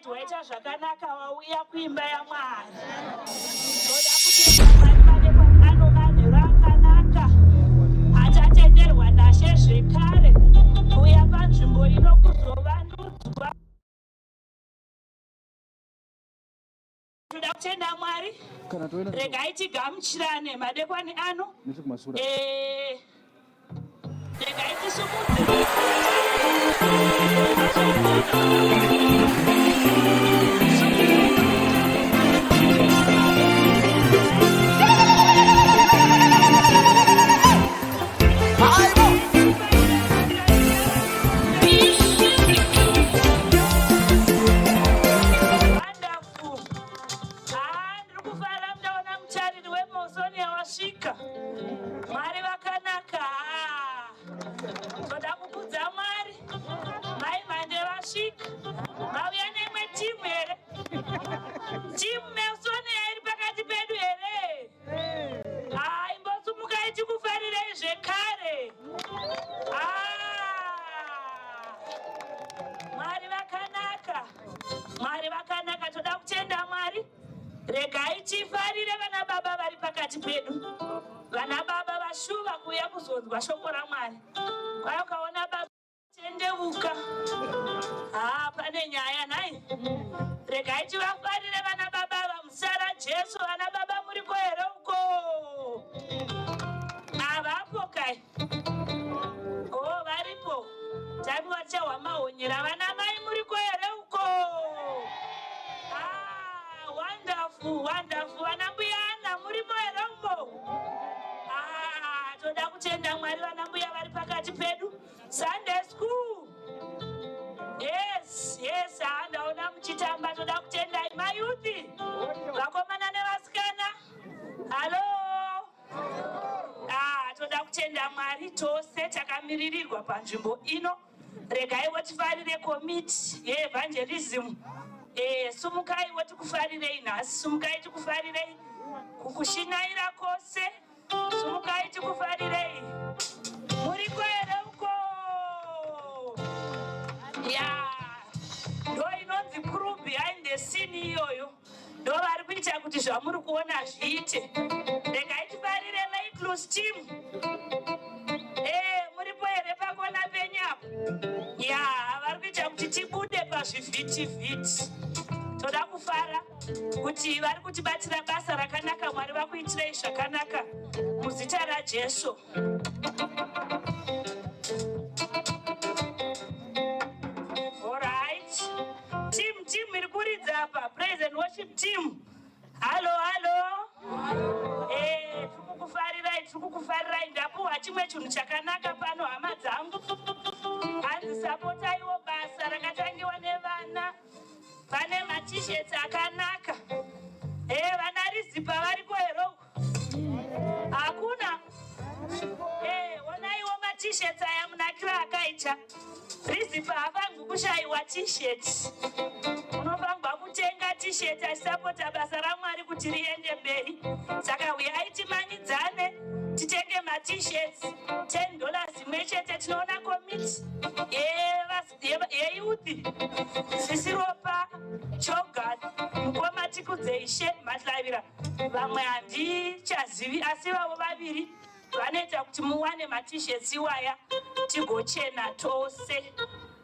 Alright, waita zvakanaka wauya kuimba yaMwari. Toda kuti Mwari madekwa ano manheru akanaka. Achatenderwa naShe zvekare kuuya panzvimbo ino kuzovandudzwa. Toda kutenda Mwari. Kana toenda Regai tigamuchirane madekwani ano. nechekumasure. Eh, regai tisumudze. Wonderful. Ah, ndiri kufara ndaona mutariri weMosonia wasvika. Mwari vakanaka. Ah, Toda kukudza Mwari. Mai Mhande vasvika. Mauya neimwe timu here? Timu Melsonia iri pakati pedu here? Ah, imbosumukai tikufarirei zvekare. Ah, Mwari vakanaka. Mwari vakanaka, toda kutenda Mwari. Regai tifarire vana baba vari pakati pedu. Vana baba vashuva kuuya kuzonzwa shoko raMwari. Kwai ukaona baba tendeuka. Haa, pane nyaya nhai. Regai tivafarire vana baba ava muzita raJesu. Vana baba muriko here uko? Havapo kai. Oh, varipo. Taiva vachahwa mahonyera. Vana mai muriko here uko? Ah, wonderful, wonderful. Vana mbuya Anna murimo here umo? Ah, toda kutenda Mwari vana mbuya vari pakati pedu. Sunday school. Yes, yes, ah, ndaona muchitamba. Toda kutendai mayouth. Vakomana nevasikana. Hello. Ah, toda kutenda Mwari tose takamiririrwa panzvimbo ino. Regaiwo tifarire komiti yeevangelism. Eh, sumukaiwo tikufarirei nhasi, sumukai tikufarirei kukushinaira kwose, sumukai tikufarirei. Muriko here uko? Ya, ndo inonzi crew behind the scene iyoyo. Ndo vari kuita kuti zvamuri kuona zviite. Regai tifarire Layclus team. Eh, muripo here pakona penyu apo? Ya, vari kuita kuti tibude pazvivhitivhiti. Toda kufara kuti vari kutibatsira basa rakanaka. Mwari vakuitirei zvakanaka muzita raJesu. Alright. Team, team iri kuridza apa. Praise and worship team. Hello, hello. Eh, tiri kukufarirai, tiri kukufarirai. Ndapuwa chimwe chinhu chakanaka pano hama dzangu. Hanzi sapotaiwo basa rakatangiwa nevana. Pane matishets akanaka. Eh, vana Rizipa variko here uko? Hakuna. Eh, onaiwo matishets aya munakiro akaita. Rizipa haafanirwi kushayiwa t-shirt. Unofanirwa kutenga t-shirt achisapota basa raMwari kuti riende mberi. Saka uyai timanyidzane titenge matishets 10 dollars imwe chete. Tinoona komiti yeyouth Sisiropa Chogath Mukoma Tikudzeishe Mahlavira, vamwe handichazivi, asi vavo vaviri vanoita kuti muwane matishets iwaya tigochena tose.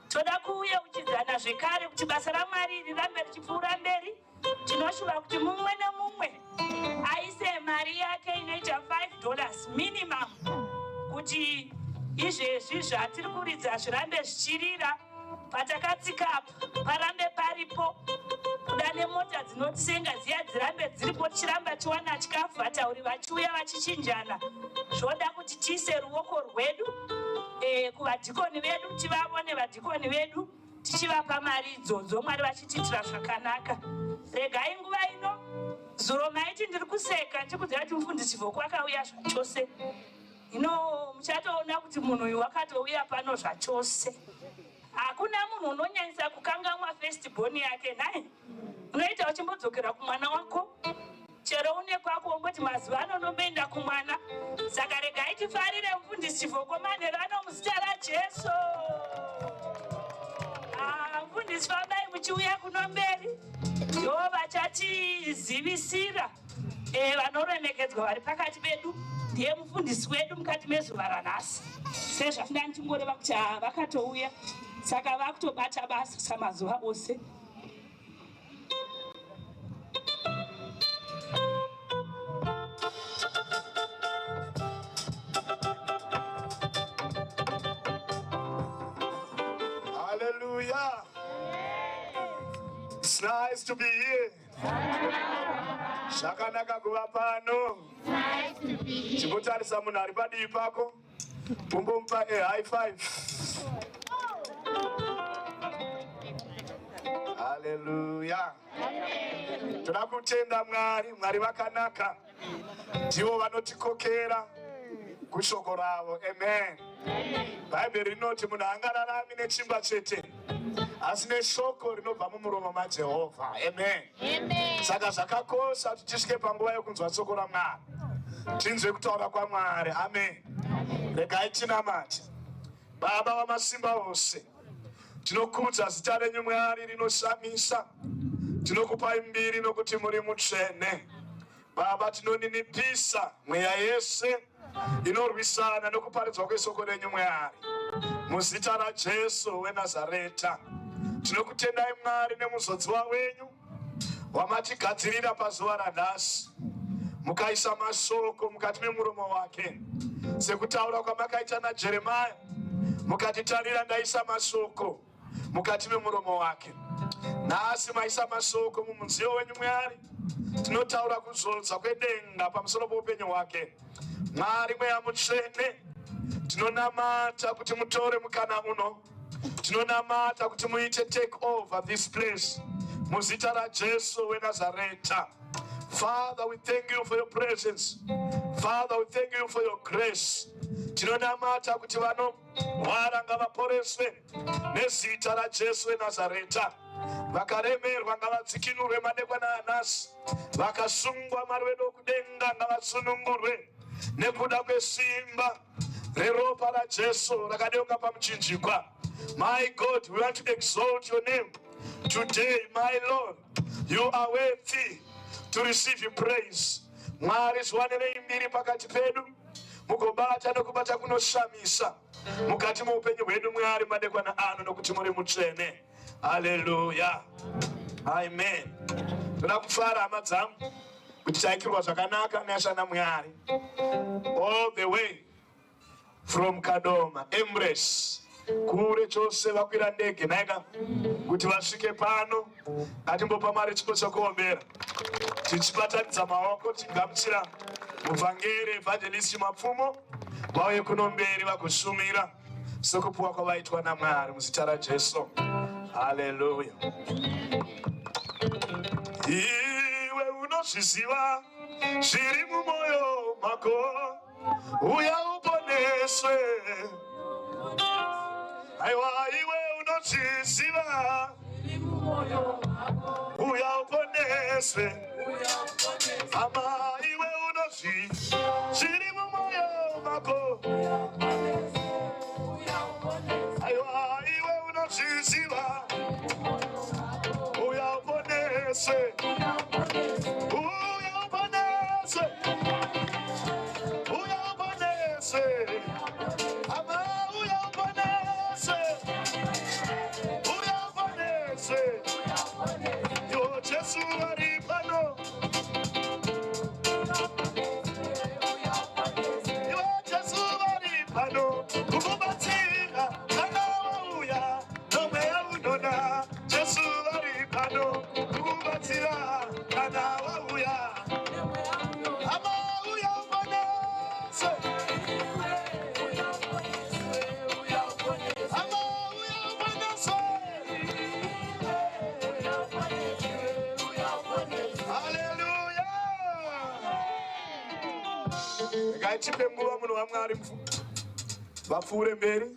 Toda kuyeuchidzana zvekare kuti basa raMwari rirambe richipfuura mberi. Tinoshuva kuti mumwe nemumwe aise mari yake inoita 5 dollars minimum kuti izvezvi zvatiri kuridza zvirambe zvichirira patakatsika apa parambe paripo, kuda nemota dzinotisenga dziya dzirambe dziripo, tichiramba tiwana chikafu, vatauri vachiuya vachichinjana. Zvoda kuti tiise ruoko rwedu kuvadhikoni vedu, tivavone vadhikoni vedu tichivapa mari idzodzo, Mwari vachitiitira zvakanaka. Regai nguva ino, zuro maiti ndiri kuseka ndikuziva kuti mufundisi Vhoko akauya zvachose. Hino muchatoona kuti munhu uyu wakatouya pano zvachose. Hakuna munhu unonyanyisa kukangamwa first born yake nhai. Unoita uchimbodzokera kumwana wako chero une kwako womboti mazuva ano unomboenda kumwana. Saka regai tifarire mufundisi Chivhoko manheru ano muzita raJesu. Ah, Mufundisi fambai muchiuya kuno mberi, ndo vachatizivisira vanoremekedzwa vari pakati pedu. Ndiye mufundisi wedu mukati mezuva ranhasi, sezvandanga ndichingoreva kuti haa, vakatouya, saka vakutobata basa samazuva ose. Hallelujah. It's nice to be here. Zvakanaka kuva pano. Chimbotarisa munhu ari padivi pako. Umbomupa a high five. Hallelujah. Toda kutenda Mwari, Mwari vakanaka. Ndivo vanotikokera kushoko ravo. Amen. Bhaibheri rinoti munhu haangararami nechingwa chete, asi neshoko rinobva mumuromo maJehovha. Amen. Saka zvakakosha kuti tisvike panguva yokunzwa shoko raMwari, tinzwe kutaura kwaMwari. Amen. Regai tinamate. Baba vamasimba ose, tinokudza zita renyu Mwari rinoshamisa. Tinokupai mbiri nokuti muri mutsvene. Baba, tinoninipisa mweya yese inorwisana nokuparidzwa kweshoko renyu Mwari, muzita raJesu weNazareta. Tinokutendai Mwari nemuzodziwa wenyu wamatigadzirira pazuva ranhasi, mukaisa mashoko mukati memuromo wake sekutaura kwamakaita naJeremaya, mukatitarira, ndaisa mashoko mukati memuromo wake. Nhasi maisa mashoko mumudziyo wenyu Mwari. Tinotaura kuzodza kwedenga pamusoro poupenyu hwake. Mwari Mweya Mutsvene, tinonamata kuti mutore mukana uno. Tinonamata kuti muite take over this place, muzita raJesu weNazareta. Father, we thank you for your presence. Father, we thank you for your grace. Tinonamata kuti vanorwara ngavaporeswe nezita raJesu weNazareta. Vakaremerwa ngavadzikinurwe madekwana anhasi. Vakasungwa, Mwari wedu wokudenga, ngavasunungurwe nekuda kwesimba reropa raJesu rakadeuka pamuchinjikwa. My God, we want to exalt your name today. My Lord, you are worthy to receive your praise. Mwari, zviwanirei mbiri pakati pedu, mugobata nokubata kunoshamisa mukati meupenyu hwedu Mwari madekwana ano, nokuti muri mutsvene. Haleluya, amen. Toda kufara, hama dzangu, kuti taikirwa zvakanaka neashana Mwari all the way from Kadoma Embrace, kure chose vakwira ndege naika kuti vasvike pano. Ngatimbopa Mwari chipo chokuombera tichibatanidza maoko, tigamuchira muvhangeri Evangelist Mapfumo vauye kuno mberi vagoshumira sekupuwa kwavaitwa naMwari, muzita raJesu. Haleluya. Iwe unozviziva zviri mumwoyo mako, uya uponeswe. Aiwa, iwe unozviziva, uya uponeswe. Ama, iwe unozvi zviri mumwoyo mako. Aiwa, iwe unozviziva, uya uponeswe, uya uponeswe, uya uponeswe. Ama, uya uponeswe, uya uponeswe. Yo, Jesu ari pano. Iwe, Jesu vari pano kukubatsira kana wauya nomweya unona. Jesu vari pano kukubatsira kana wauya. Ama, uya uponese. Ama, uya uponese. Haleluya. Ngaitipe nguva munhu waMwari vapfuure mberi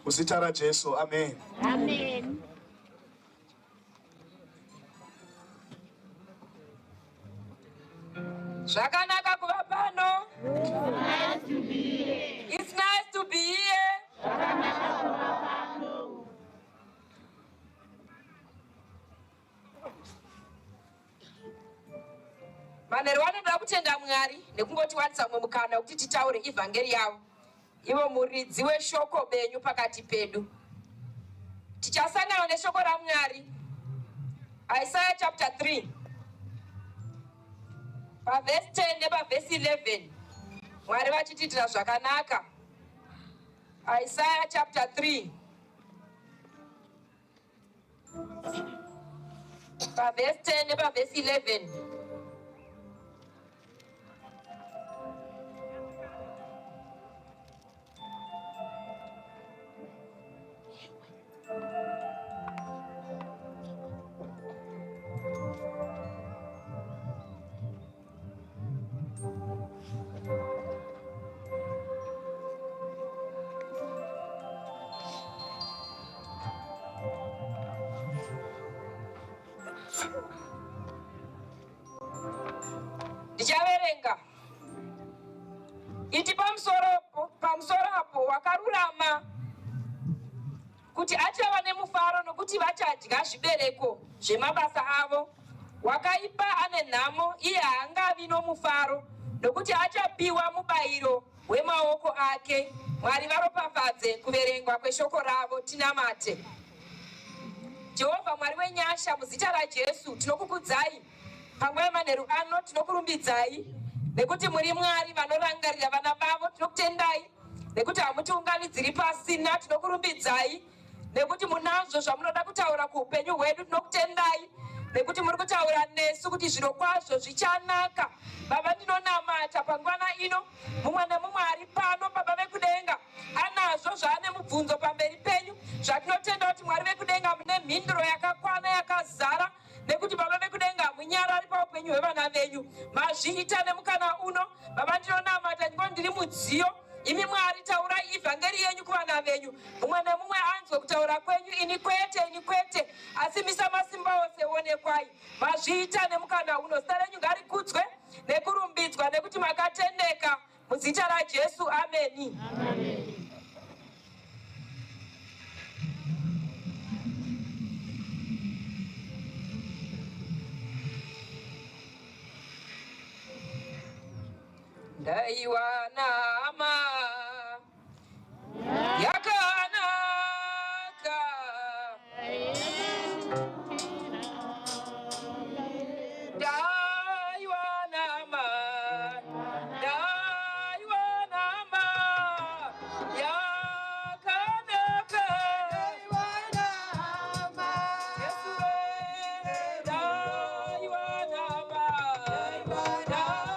muzita raJesu. Amen. Amen. Zvakanaka kuva pano. It's nice to be here. Manheru anoda kutenda Mwari nekungotiwanisa mumwe mukana wekuti titaure ivhangeri yavo, ivo muridzi weshoko benyu pakati pedu. Tichasangana neshoko raMwari, Isaiah chapter 3 pavhesi 10 nepavhesi 11, Mwari vachitiitira zvakanaka. Isaiah chapter 3 pavhesi 10 nepavhesi 11. Ndichaverenga iti pamusoro apo wakarurama kuti achava nemufaro nokuti vachadya zvibereko zvemabasa avo. Wakaipa ane nhamo, iye haangavi nomufaro, nokuti achapiwa mubayiro wemaoko ake. Mwari varopafadze kuverengwa kweshoko ravo. Tinamate. Jehovha Mwari wenyasha, muzita raJesu tinokukudzai panguva yemanheru ano, tinokurumbidzai nekuti muri Mwari vanorangarira vana vavo. Tinokutendai nekuti hamutiunganidziri pasina. Tinokurumbidzai nekuti munazvo zvamunoda kutaura kuupenyu hwedu. Tinokutendai nekuti muri kutaura nesu kuti zviro kwazvo zvichanaka. Baba, ndinonamata pangwana ino, mumwe nemumwe ari pano, Baba vekudenga, anazvo zvaane mubvunzo pamberi penyu, zvatinotenda kuti Mwari vekudenga mune mhinduro yakakwana yakazara, nekuti Baba vekudenga hamunyarari paupenyu hwevana venyu. Mazviita nemukana uno. Baba, ndinonamata ndiko ndiri mudziyo, imi Mwari taurai ivhangeri yenyu kuvana venyu, mumwe nemumwe anzwe kutaura kwenyu. Ini kwete, ini kwete, asi misa masimba ose onekwai. Mazviita nemukana uno. Zita renyu ngarikudzwe nekurumbidzwa nekuti makatendeka. Muzita raJesu, ameni. Amen. Ndaiwana hama yakanaka, ndaiwana hama, ndaiwana hama yakanaka. Yesu we, ndaiwana hama, ndaiwana hama.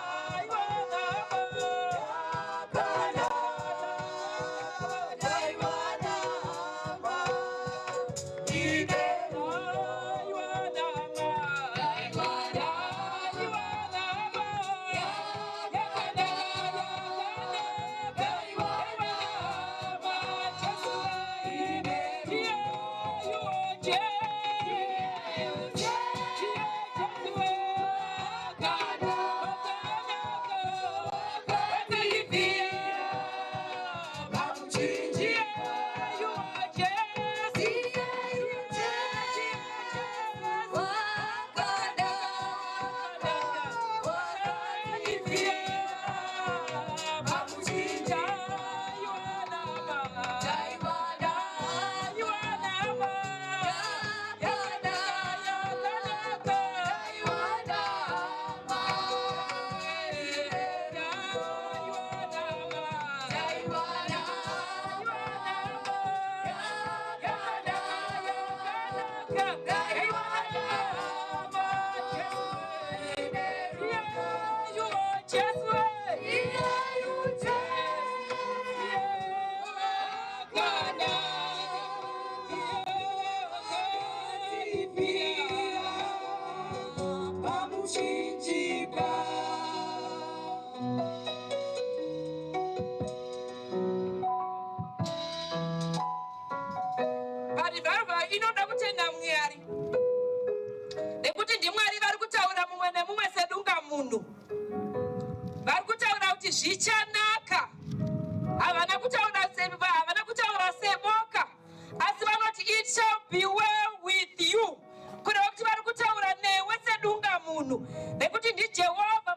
Parivharva inoda kutenda Mwari nekuti ndiMwari vari kutaura mumwe nemumwe sedunga munhu. Vari kutaura kuti zvichanaka. Havana kutaura havana kutaura seboka, asi vanoti it shall be well with you, kureva kuti vari kutaura newe sedunga munhu, nekuti ndiJehovha.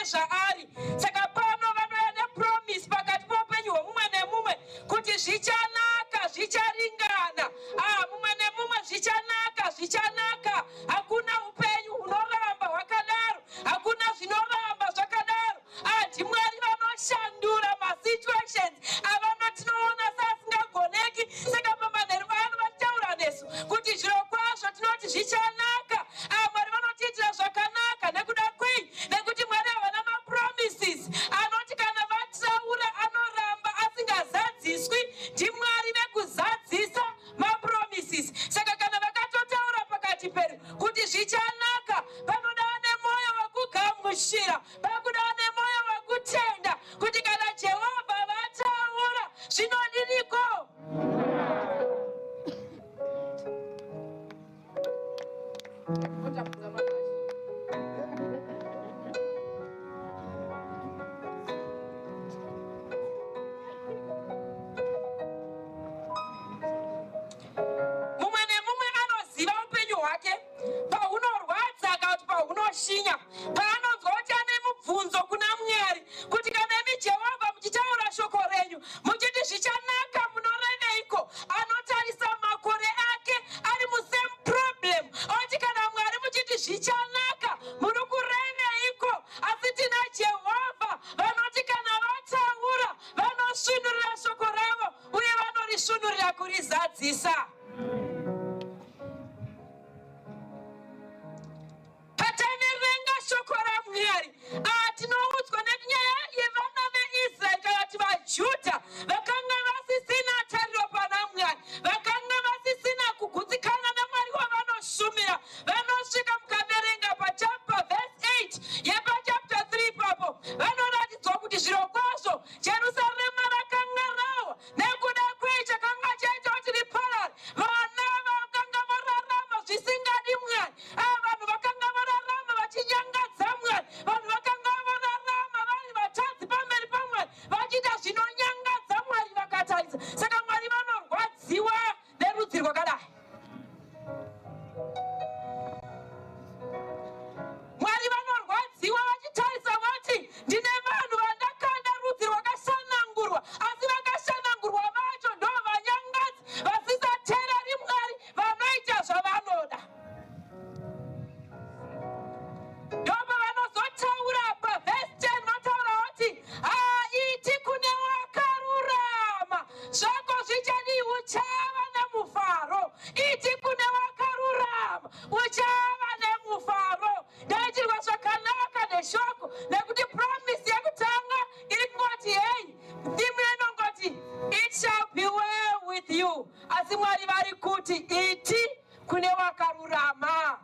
sezvaari. Saka pano vanouya nepromise pakati poupenyu hwemumwe nemumwe kuti zvichanaka, zvicharingana. Ah, mumwe nemumwe zvichanaka, zvichanaka. Hakuna upenyu hunoramba hwakadaro, hakuna zvinoramba zvakadaro. Ah, ndiMwari vanoshandura masituations avanotinoona seasingagoneki. Saka pamanheru ano vachitaura nesu kuti zviro kwazvo tinoti zvichanaka. Ah, Mwari vanotiitira zvakanaka. Nekuda kwei? Nekuti Mwari havana mapromises anoti kana vataura anoramba asingazadziswi. NdiMwari vekuzadzisa mapromises. Saka kana vakatotaura pakati pedu kuti zvichanaka, panoda nemwoyo wekugamuchira, pakuda nemwoyo wekutenda kuti kana Jehovha vataura zvinodiniko? Mumwe nemumwe anoziva upenyu hwake pahunorwadza kana kuti pahunoshinya, paanonzwa kuti ane mubvunzo kuna Mwari kuti kana imi Jehovha muchitaura shoko renyu muchiti zvichanaka munoreveiko? Anotarisa makore ake ari musame problem oti kana Mwari muchiti zvichanaka muri kureveiko? Asi tina Jehovha vanoti kana vataura vanosvinurira shoko ravo uye vanorisvinurira kurizadzisa. Pataverenga shoko raMwari, ah, tinoudzwa nenyaya yevana veIsraeri kana kuti vaJudha vakanga vasisina tariro pana Mwari, vakanga vasisina kugutsikana naMwari wavanoshumira. Vanosvika mukaverenga pachapter verse 8 yepachapter 3 ipapo, vanoratidzwa kuti zvirokwazvo Jerusarema rakanga rawa nekuda kwei chakanga chaita kuti riparare. Vana vakanga vararama zvisingadi Mwari. Ava vanhu vakanga vararama vachinyangadza Mwari. Vanhu vakanga vararama vari vatadzi pamberi paMwari, vachiita zvinonyangadza Mwari vakatarisa. Saka Mwari vanorwadziwa nerudzi rwakadai. Mwari vanorwadziwa vachitarisa voti ndine vanhu vandakanda rudzi rwakasanangurwa, asi vakasanangurwa vacho ndo vanyangadzi vasisatereri Mwari, vanoita zvavanoda. Ndopavanozotaura pavhesi 10 votaura voti haiti kune wakarurama zvako zvichadii, uchava nemufaro. Iti kune wakarurama uchava nemufaro. Ndaitirwa zvakanaka neshoko nekuti promise yekutanga iri kungoti hei, theme inongoti it shall be well with you, asi Mwari vari kuti iti kune wakarurama.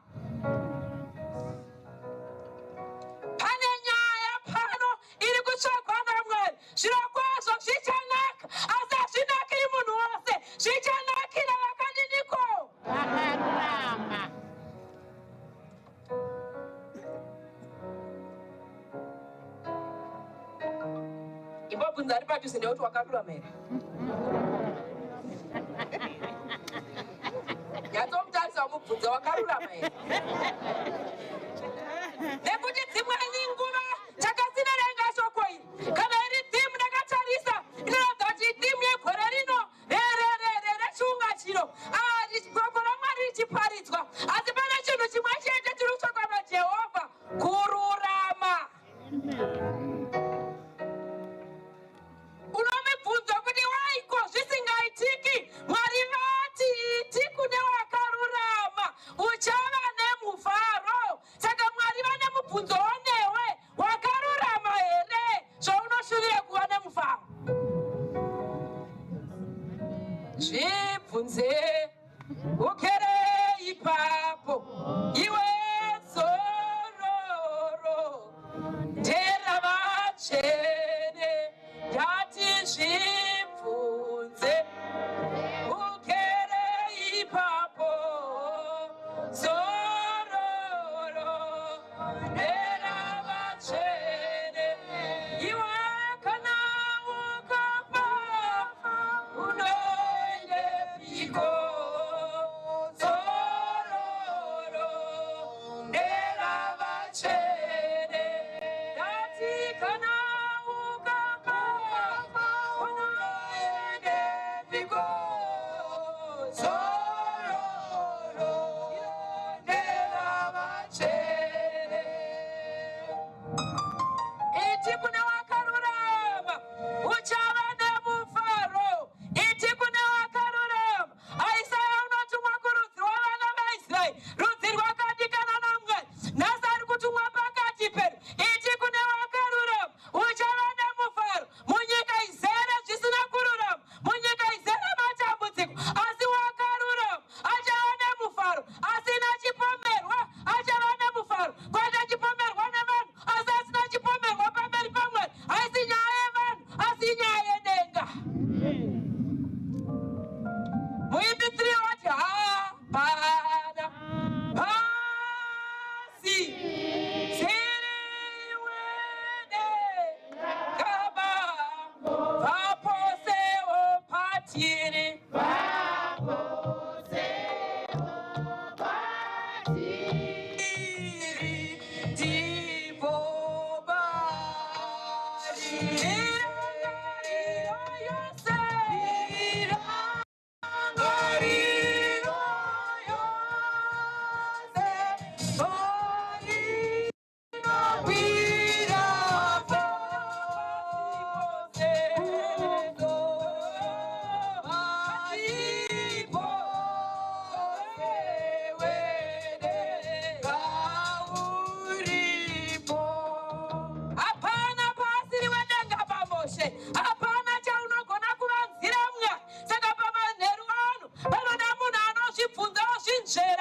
Pane nyaya pano iri kutsvagwa naMwari. Zvirokwazvo zvichanaka, asi hazvinakiri munhu wose, zvichanakira vakadiniko? Vakarurama. Imbobvunza ari padhuze nekuti wakarurama here? Nyatsomutarisa umubvunze wakarurama here? Nekuti dzimweni nguva takasiverenga shoko iri, kana iri thimu ndakatarisa inoratidza kuti ithimu yegore rino rechiunga chino. Shoko raMwari richiparidzwa, asi pane chinhu chimwe chete chiri kutsvakwa naJehovha, kururama. Unomibvunza kuti waiko zvisingaitiki? Mwari vati iti kune wakarurama uchava nemufaro. Saka Mwari vane mubvunzo wonewe, wakarurama here zvaunoshuvira kuva nemufaro? Zvibvunze ugere ipapo iwe zororo nderavatsvene, ndati zvibvunze ugere ipapo zororo nderavatsvene, iwe kana ukafa unoendepiko? Zororo.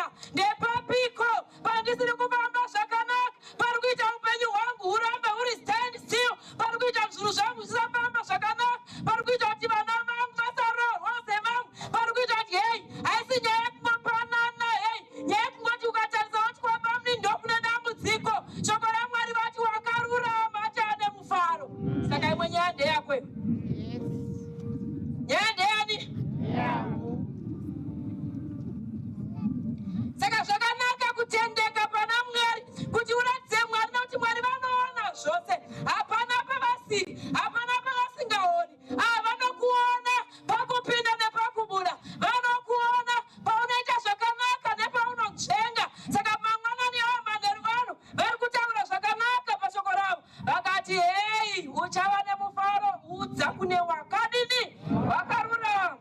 kuona ndepapiko pandisiri kufamba zvakanaka, pari kuita upenyu hwangu hurambe huri stand still, pari kuita zvinhu zvangu zvisafamba zvakanaka, pari kuita kuti vana vangu vasaroorwa sevamwe, pari kuita kuti hei, haisi nyaya yekungopanana, hei, nyaya yekungoti ukatarisa woti kwabamni ndokune dambudziko. Shoko raMwari vati wakarurama achava nemufaro. Saka imwe nyaya ndeyako iwe. Nyaya ndeyani? Saka zvakanaka kutendeka pana Mwari kuti uratidze Mwari, nekuti Mwari vanoona zvose. Hapana pavasiri, hapana pavasingaoni. Ah, vanokuona pakupinda nepakubuda, vanokuona paunoita zvakanaka nepaunonzvenga. Saka mangwanani awo, manheru ano, vari kutaura zvakanaka pashoko ravo, vakati hei, uchava nemufaro, udza kune wakadini? Wakarurama.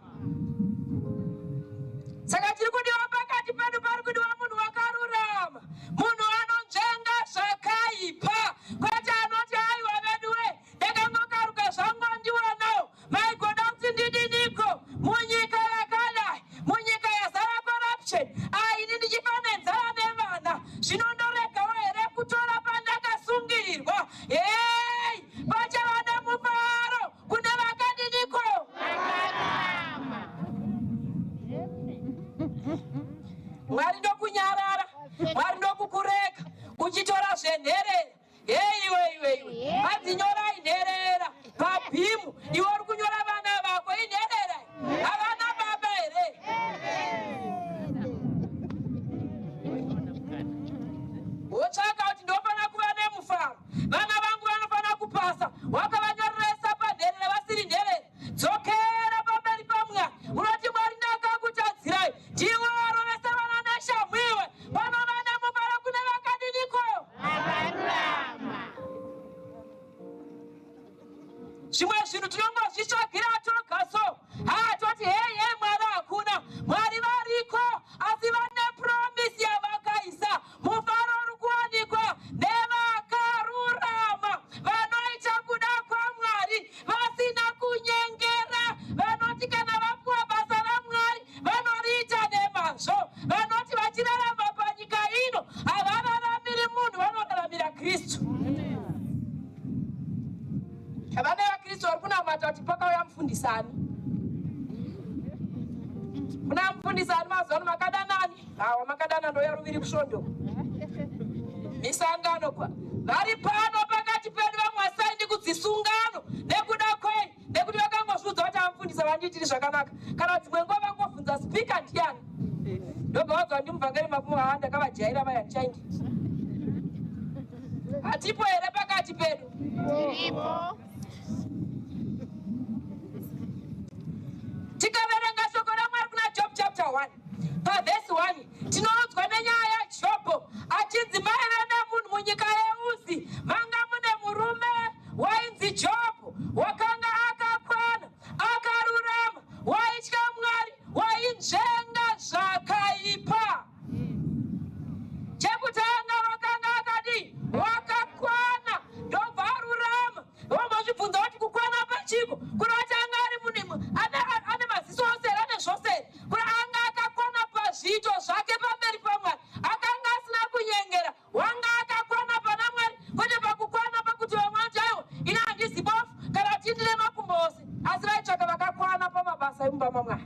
Saka tiri kudiwa pakati pedu, pari kudiwa munhu wakarurama, munhu anonzvenga zvakaipa, kwete anoti aiwa veduwe, ndakangokaruka zvangondiwanawo, maigoda kuti ndidiniko munyika yakadai, munyika yazara corruption, aini ndichifa nenzara nevana, zvino ndoregawo here kutora pandakasungirirwa? Hei, pachava nemufaro kune vakadiniko? Mwari ndokunyarara, Mwari ndokukureka uchitora zvenherera. Hei iwe, iwe, iwe, hanzi nyorai nherera pabhimu, iwe uri kunyora vana vako inherera, havana baba here? Wotsvaka kuti ndofanira kuva nemufaro, vana vangu vanofanira kupasa, wakavanyoreresa panherera vasiri nherera. Dzokera pamberi paMwari, unoti Mwari ndakakutadzirai, ndiwe warovesa vana neshamhu iwe. Panova nemufaro kune vakadiniko? Vakarurama. Zvimwe zvinhu tinongozvitsvagira toga, so ha, toti hei hei, Mwari hakuna. Mwari variko, asi vane promise yavakaisa. Mufaro uri kuwanikwa nevakarurama, vanoita kuda kwaMwari vasina kunyengera, vanoti kana vapuwa basa raMwari vanoriita nemazvo, vanoti vachirarama panyika ino havararamiri munhu, vanoraramira Kristu. Vane vaKristu vari kunamata kuti pakauya mufundisani, kuna mufundisani mazuva ano makadanani, hawa makadana, ndoya ruviri kusvondo misangano kwa vari pano pakati pedu. Vamwe vasaindi kudzisungano nekuda kwei? Nekuti vakangozviudza kuti amufundisa vandiitiri zvakanaka, kana dzimwe nguva vangobvunza speaker ndiani, ndobva vabva ndimuvhangeri Mapfumo. Haa, ndakavajaira vaya, ndichaindi. Hatipo here pakati pedu? Tiripo. Tikaverenga shoko raMwari kuna Job chapter 1 pavhesi 1, tinoudzwa nenyaya yaJobho achinzi maive nemunhu munyika yeUzi, manga mune murume wainzi Jobho, wakanga akakwana, akarurama, waitya Mwari, wainzvenga zvakaipa. Chekutanga wakanga akadii? Wakakwana, ndobva arurama. Wombozvibvunza kuti kukwana pachiko? Kuna kuti anga ari munhu ane maziso ose here, ane zvose here? Kuna anga akakwana pazviito zvake pamberi paMwari, akanga asina kunyengera, wanga akakwana pana Mwari, kwete pakukwana pakuti vamwe vanoti aiwa, ini handizi bofu kana kuti ndine makumbo ose, asi vaitsvaka vakakwana pamabasa emumba maMwari,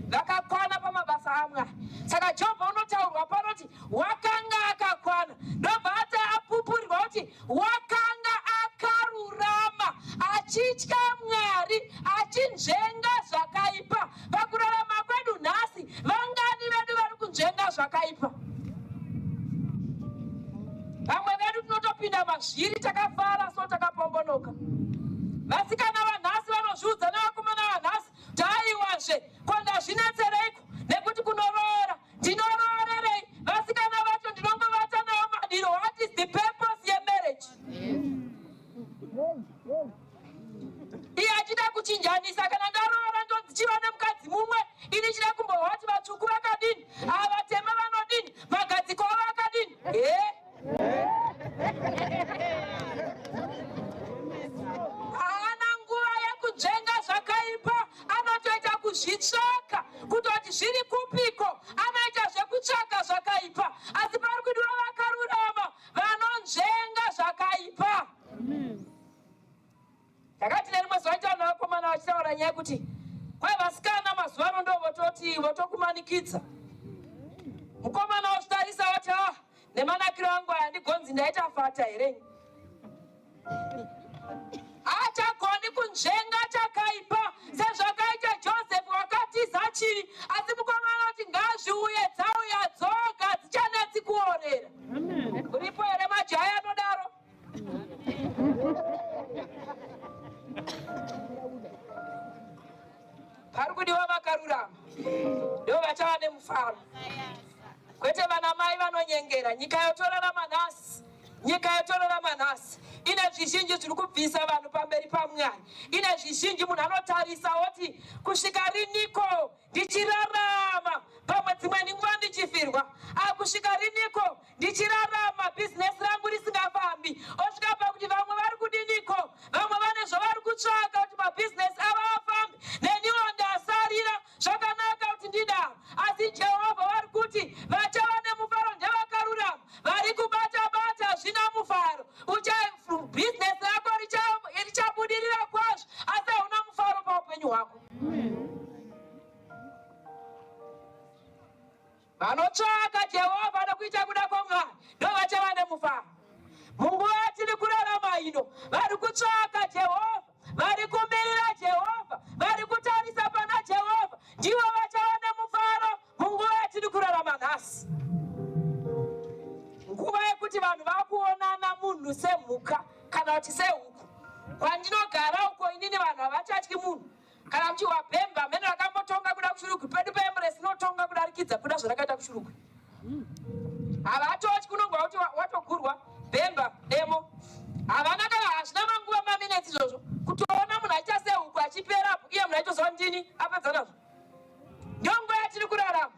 vakakwana pamabasa aMwari. Saka Jobho unotaurwa panoti wakanga akakwana, ndobva ati apupurirwa kuti wakanga akarurama, achitya Mwari, achinzvenga zvakaipa. Pakurarama kwedu nhasi, vangani vedu vari kunzvenga zvakaipa? Vamwe vedu tinotopinda mazviri takafara, so takapombonoka. Vasikana vanhasi vanozviudza nevakomana vanhasi kuti aiwazve, ko ndazvinetsereiko nekuti kunoroora? Ndinoroorerei? Vasikana vacho ndinongovata navo madiro. What is the purpose yemarriage? Iye achida kuchinjanisa, kana ndaroora ndonzichiva nemukadzi mumwe, ini chida kumbohwa kuti vatsvuku vakadini, ava vatema vanodini, magadziko avo akadini. He, haana nguva yekunzvenga zvakaipa, anotoita kuzvitsvaka kutoti. Nemanakiro angu aya ndigonzi ndaita fata here? Haachagoni kunzvenga chakaipa sezvakaita Joseph wakatiza chivi, asi mukoma anoti ngazviuye, dzauya dzoga dzichanetsi kuorera. Uripo here majaya anodaro? Pari kudiwa vakarurama ndo vachava nemufaro, kwete vana mai vanonyengera. Nyika yotorarama nhasi, nyika yotorarama nhasi ine zvizhinji zviri kubvisa vanhu pamberi paMwari. Ine zvizhinji, munhu anotarisa oti kusvika riniko ndichirarama, pamwe dzimweni nguva ndichifirwa, akusvika riniko ndichirarama bhizinesi rangu risingafambi, osvika pakuti vamwe vari kudiniko, vamwe vane zvavari kutsvaka kuti mabhizinesi avo afambe, neniwo ndasarira. Zvakanaka kuti ndidaro, asi Jehovha vari kuti vachava nemufaro ndevakarurama. Vari kubata bata hazvina mufaro. Bhizinesi rako richabudirira kwazvo, asi hauna mufaro paupenyu hwako. Vanotsvaka Jehovha nokuita kuda kwaMwari ndovachava nemufaro. Munguva yatiri kurarama ino, vari kutsvaka Jehovha, vari kumirira Jehovha, vari kutarisa pana Jehovha, ndivo vachava nemufaro munguva yatiri kurarama nhasi. Nguva yekuti vanhu vakuonana munhu semhuka kana kuti sehuku. Kwandinogara uko inini vanhu havachatyi munhu. Kana kuti wabhemba mheno rakambotonga kuda kuShurugwi, pedu peEmpress inotonga kudarikidza kuda zvarakaita kuShurugwi. Havatotyi, unongwa kuti watogurwa bhemba demo. Havana kana, hazvina manguva maminetsi izvozvo kutoona munhu achiita sehuku achiperapo, iye munhu aitoziva ndini apedza nazvo. Ndiyo nguva yatiri kurarama.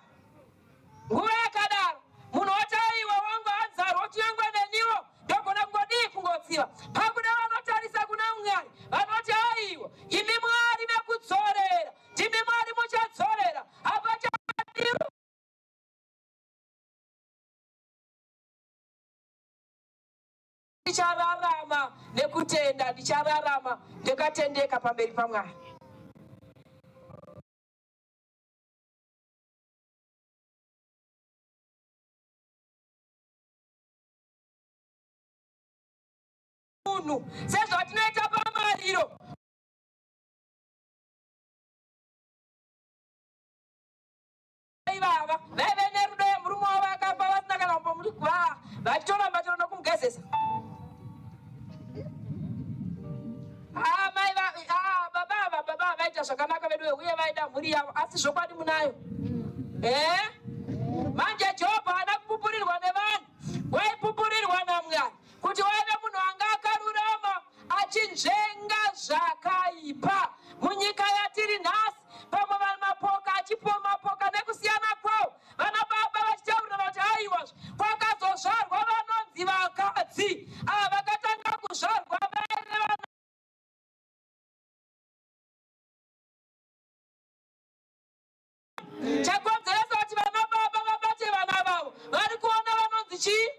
Nguva yakadaro munhu oti aiwa wangu anzarwo kunyangwe neniwo ndogona kungodii kungotsiva. Pakuda vanotarisa kuna Mwari vanoti aiwa imi Mwari vekudzorera, ndimi Mwari muchadzorera, hapachadiwi. Ndichararama nekutenda, ndichararama ndakatendeka pamberi paMwari. Munhu sezvatinoita pamariro. Ivava vaive nerudo yemurume wavo akafa vasina kana kumbomurigwa, vachitoramba chero nokumugezesa. Ah, mai ah, baba ava, baba vaita zvakanaka vedu uye vaida mhuri yavo, asi zvokwadi munayo eh? Manje Jobho haana kupupurirwa nevanhu, waipupurirwa naMwari kuti waive munhu anga akarurama achinzvenga zvakaipa. Munyika yatiri nhasi, pamwe vanhu mapoka achipiwa mapoka nekusiyana kwawo, vana baba vachitaurirana kuti aiwa, kwakazozvarwa vanonzi vakadzi ava vakatanga kuzvarwa vaive vana chakonzeresa kuti vana baba vabate vana vavo vari kuona vanonzi chii.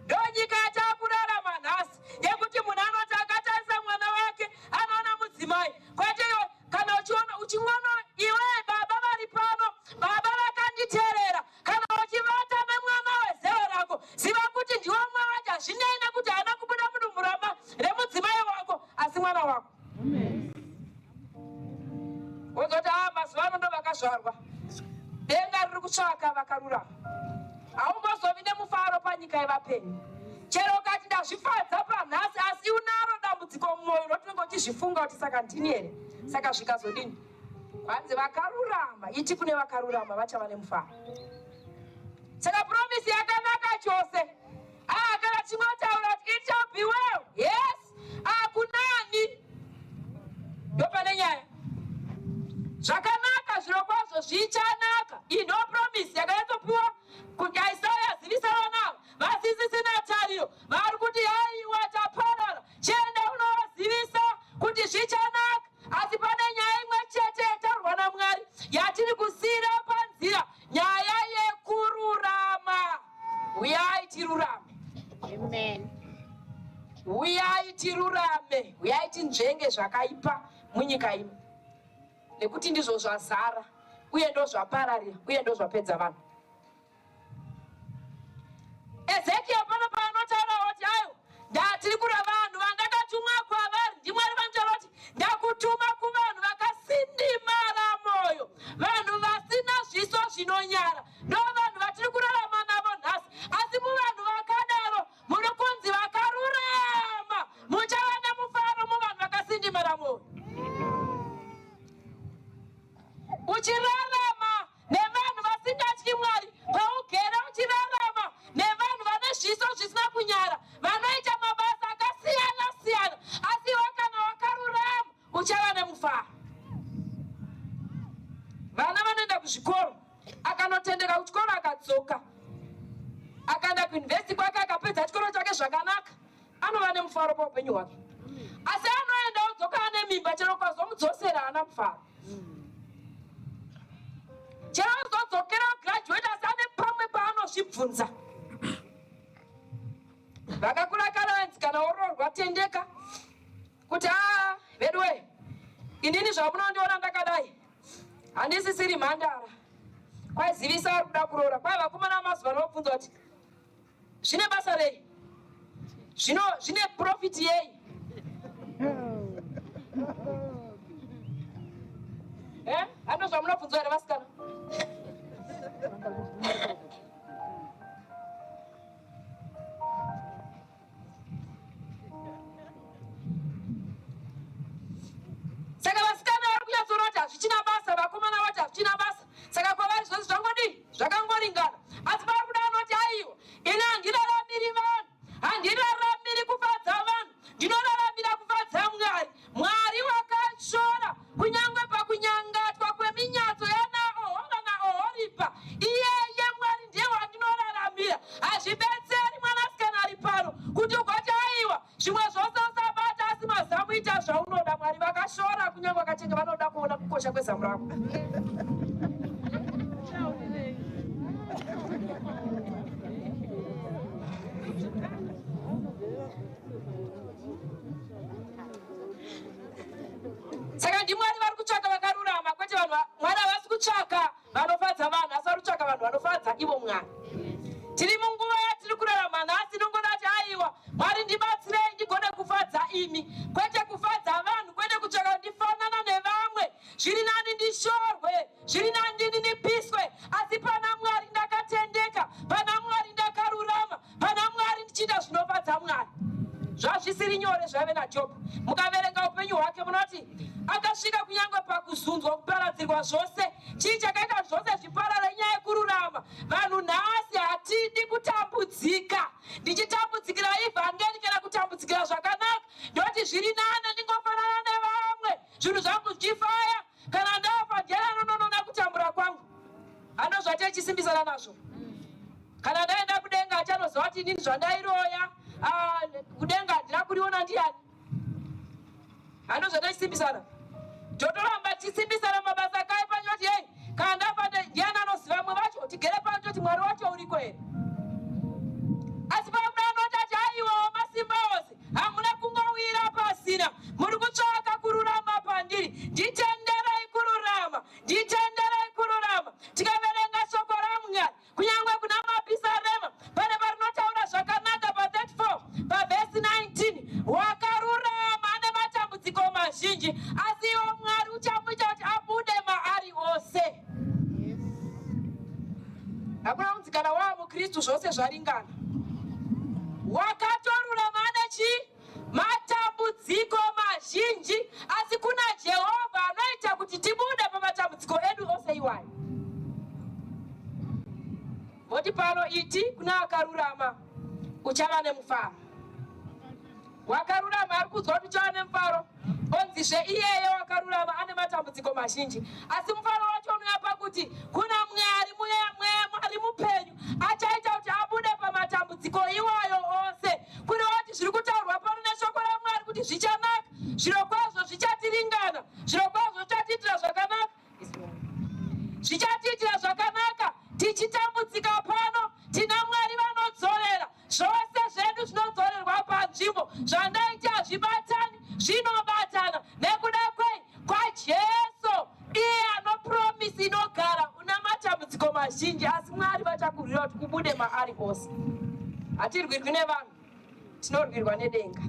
Ndonyika yatakurarama nhasi yekuti munhu anoti akatarisa mwana wake anoona mudzimai, kwete iwe. Kana uchiona uchimwana iwe baba vari pano, baba vakanditeerera, kana uchivata nemwana wezera rako, ziva kuti ndiwe mwana wacho. Hazvinei nekuti haana kubuda mudumbu remudzimai wako, asi mwana wako. Wozoti a mazuva ano ndo vakazvarwa, denga riri kutsvaka vakarurama. Haumbozovi nemufaro panyika yevapenyu. Chero ukati ndazvifadza panhasi, asi unaro dambudziko mumwoyo rotinenge uchizvifunga kuti saka ndini here, saka zvikazodini? Kwanzi vakarurama, iti kune vakarurama vachava nemufaro. Saka promise yakanaka chose. Ah, kana chingotaura kuti it shall be well, yes, akunani ndopane nyaya. Zvakanaka zviro kwazvo zvichanaka. Iyi ndo promise yakanyatsopiwa kuti Isaya zivisa vana vasisisina tariro, vari kuti haiwa taparara, chienda unovazivisa kuti zvichanaka. Asi pane nyaya imwe chete yataurwa naMwari yatiri kusiira panzira, nyaya yekururama. Uyai tirurame. Amen. Uyai tirurame, uyai tinzvenge zvakaipa munyika ino, nekuti ndizvo zvazara. uye ndozvapararira uye ndozvapedza vanhu. Ezekiel pano paanotaura oti ayo ndatiri kura vanhu vandakatumwa kwavari ndiMwari vanotaura kuti ndakutuma kuvanhu vakasindimara mwoyo, vanhu vasina zviso zvinonyara, ndo vanhu vatiri kurarama navo nhasi. Asi muvanhu vakadaro muri kunzi vakarurama, muchava nemufaro muvanhu vakasindimara mwoyo. Uchirarama nevanhu vasingatyi Mwari, paugere uchirarama nevanhu vane zviso zvisina kunyara, vanoita mabasa akasiyana siyana, asi iwe kana wakarurama uchava nemufaro. Vana vanoenda kuzvikoro, akanotendeka kuchikoro akadzoka, akaenda kuyunivhesiti kwake akapedza chikoro chake zvakanaka, anova nemufaro paupenyu hwake. Asi anoenda odzoka ane mimba, chero ukazomudzosera haana mufaro. Chero azodzokera graduate asi ane pamwe paanozvibvunza. Vakakura kare vainzi kana woroorwa tendeka kuti aa veduwe inini zvamunondiona ndakadai handisisiri mhandara. Kwaizivisa ari kuda kuroora. Kwai vakomana vamazuva ano vobvunza kuti zvine basa rei? Zvino zvine profit yei? Eh? Hando zvamunobvunzwa here vasikana? Saka vasikana vari kunyatsoona kuti hazvichina basa, vakomana vati hazvichina basa. Saka kwavari zvose zvangodii? Zvakangoringana. Asi pari kuda anoti aiwa, ini handiraramiri vanhu, handiraramiri kufadza vanhu, ndinoraramira kufadza Mwari. Mwari wakashora kunyange pakunyangatwa kweminyatso yanaOhora naOhoripa. Iyeye Mwari ndiye wandinoraramira. Hazvibetseri mwanasikana ari pano kuti ugoti aiwa zvimwe zvose usabata asi mazamu ita zvaunoda. Mwari vakashora kunyange vakachenga vanoda kuona kukosha kwezamu rako. Saka ndiMwari vari kutsvaka vakarurama, kwete vanhu. Mwari havasi kutsvaka vanofadza vanhu, asi vari kutsvaka vanhu vanofadza ivo Mwari. Tiri munguva yatiri kurarama nhasi inongoda kuti aiwa, Mwari ndibatsirei ndigone kufadza imi, kwete kufadza vanhu, kwete kutsvaka ndifanana nevamwe. Zviri nani ndishorwe, zviri nani ndininipiswe, asi pana Mwari ndakatendeka, pana Mwari ndakarurama, pana Mwari ndichiita zvinofadza Mwari. Zvazvisiri nyore zvaive naJobho. Mukaverenga upenyu hwake munoti akasvika kunyange pakuzunzwa kuparadzirwa zvose. Chii chakaita zvose zviparare? Inyaya yekururama. Vanhu nhasi hatidi kutambudzika. Ndichitambudzikira ivhangeri kana kutambudzikira zvakanaka, ndoti zviri nane ndingofanana nevamwe, zvinhu zvangu zvichifaya. Kana ndafa ndiani anononona kutambura kwangu? Anozvatechisimbisana nazvo. Kana ndaenda kudenga achanoziva kuti inini zvandairoya ah, kudenga handina kuriona ndiani? Anozvatechisimbisana. Totoramba tichisimbisana mabasa akaipa nyoti yei kana ndafa ndiani anoziva vamwe vacho tigere pano toti Mwari wacho uriko here? Asi pamuda anoti ati aiwa wamasimba ose Hamuna kungowira pasina, muri kutsvaka kururama pandiri. Nditenderei kururama, nditenderei kururama. Tikaverenga shoko raMwari, kunyange kuna Mapisarema, pane parinotaura zvakanaka pa34 pavhesi 19, wakarurama ane matambudziko mazhinji, asi iwo Mwari uchamuita kuti abude maari ose. Hakuna kunzi kana wava muKristu zvose zvaringana. Wakatorurama ane chii? Matambudziko mazhinji, asi kuna Jehovha anoita kuti tibude pamatambudziko edu ose iwayo. Voti pano iti kuna akarurama uchava nemufaro. Wakarurama ari kuudzwa kuti uchava nemufaro, onzizve iyeye wakarurama ane matambudziko mazhinji. Asi mufaro wacho unouya pakuti kuna Mwari, mweya Mwari mupenyu achaita kuti abude pamatambudziko iwayo ose. Kureva kuti zviri kutaurwa pano neshoko raMwari kuti zvichanaka, zvirokwazvo zvichatiringana, zvirokwazvo zvichatiitira zvakanaka. Zvichatiitira zvakanaka tichitambudzika pano. Tina Mwari vanodzorera zvose zvedu, zvinodzorerwa panzvimbo. Zvandaita hazvibatani, zvinobatana nekuda kwei? KwaJesu, iye anopromisi inogara. mazhinji asi Mwari vachakurwira kuti kubude maari ose. Hatirwirwi nevanhu, tinorwirwa nedenga.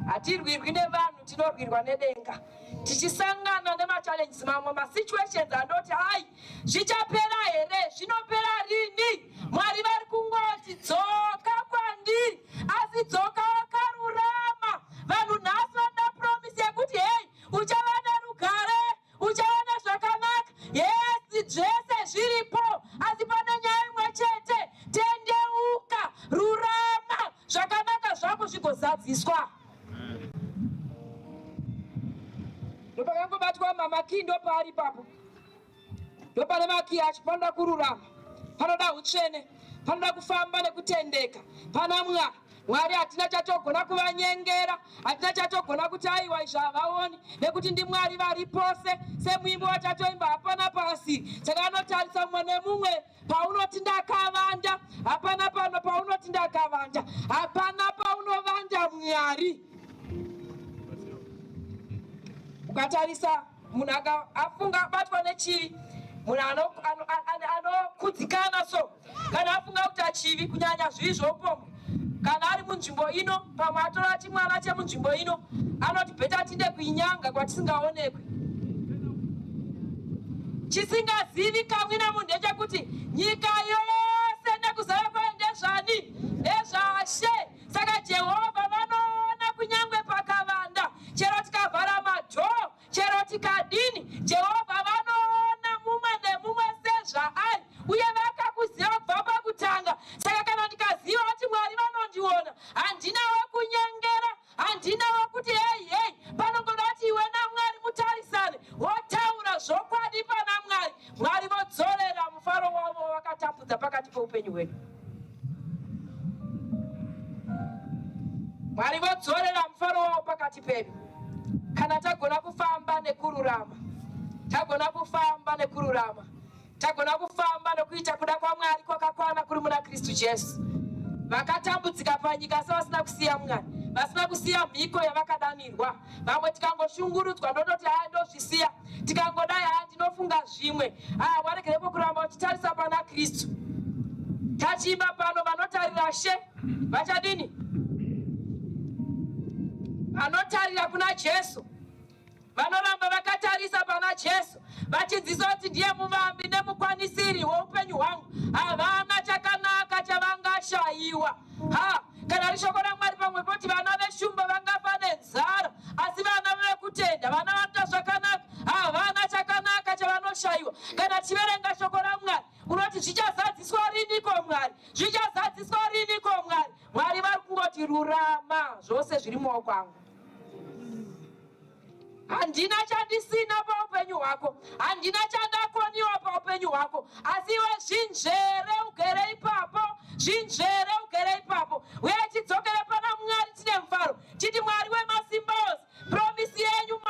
Hatirwirwi nevanhu, tinorwirwa nedenga. Tichisangana nemachallenges mamwe masituations anoti hai zvichapera here, zvinopera rini? Mwari vari kungoti dzoka kwandiri, asi dzoka wakarurama. Vanhu nhasi vanoda promise yekuti hei uchava nerugare uchaona zvakanaka. Yes, zvese zviripo, asi pane nyaya imwe chete: tendeuka, rurama, zvakanaka zvako zvigozadziswa. Ndopakangobatwa mamakii, ndopaari ipapo, ndopane makii acho. Panoda kururama, panoda utsvene, panoda kufamba nekutendeka pana Mwari. Mwari hatina chatogona kuvanyengera, hatina chatogona kuti aiwa izvi havaoni, nekuti ndiMwari vari pose. Semuimbi watatoimba, hapana pasi. Saka anotarisa mumwe nemumwe. Paunoti ndakavanda, hapana pano. Paunoti ndakavanda, hapana paunovanda Mwari. Ukatarisa munhu afunga abatwa nechivi, munhu anokudzikana so kana afunga kuti achivi, kunyanya zvivi zvoupombwe, kana ari munzvimbo ino, pamwe atora chimwana chemunzvimbo ino, anoti better tinde kuinyanga kwatisingaonekwi. Chisingazivikanwi nemunhu ndechekuti nyika yose nekuzara kwayo ndezvani? Ndezvashe. Saka Jehovha vanoona kunyange pakavanda. Chero tikavhara madhoo, chero tikadini, Jehovha vanoona mumwe nemumwe sezvaari, uye vakakuziva kubva pakutanga. Saka kana ndikaziva kuti Mwari vanondiona, handina wekunyengera, handina wekuti hei hei. Panongoda kuti iwe naMwari mutarisane, wotaura zvokwadi pana Mwari. Mwari vodzorera mufaro wavo wakatapudza pakati peupenyu hwedu. Mwari vodzorera mufaro wavo pakati pedu kana tagona kufamba nekururama, tagona kufamba nekururama, tagona kufamba nokuita kuda kwaMwari kwakakwana kuri muna Kristu Jesu. Vakatambudzika panyika asi vasina kusiya Mwari, vasina kusiya mhiko yavakadanirwa. Vamwe tikangoshungurudzwa ndototi haya, ndozvisiya. Tikangodai, haya, ndinofunga zvimwe. Aya, waregerepo kuramba uchitarisa pana Kristu. Tachiimba pano, vanotarira She vachadini? Vanotarira kuna Jesu, vanoramba vakatarisa pana Jesu, vachidzidzisa kuti ndiye muvambi nemukwanisiri weupenyu hwangu. Havana chakanaka chavangashayiwa. Ha, kana rishoko raMwari pamwe poti vana veshumba vangafa nenzara, asi vana vekutenda, vana vanoita zvakanaka, havana chakanaka chavanoshayiwa. Kana tichiverenga shoko raMwari, unoti zvichazadziswa riniko Mwari? Zvichazadziswa riniko Mwari? Mwari vari kungoti rurama, zvose zviri mumaoko angu. Handina chandisina paupenyu hwako, handina chandakoniwa paupenyu hwako, asi iwe zvinzvere ugere ipapo, zvinzvere ugere ipapo. Uye tidzokere pana Mwari tine mufaro, titi Mwari wemasimba ose, promise yenyu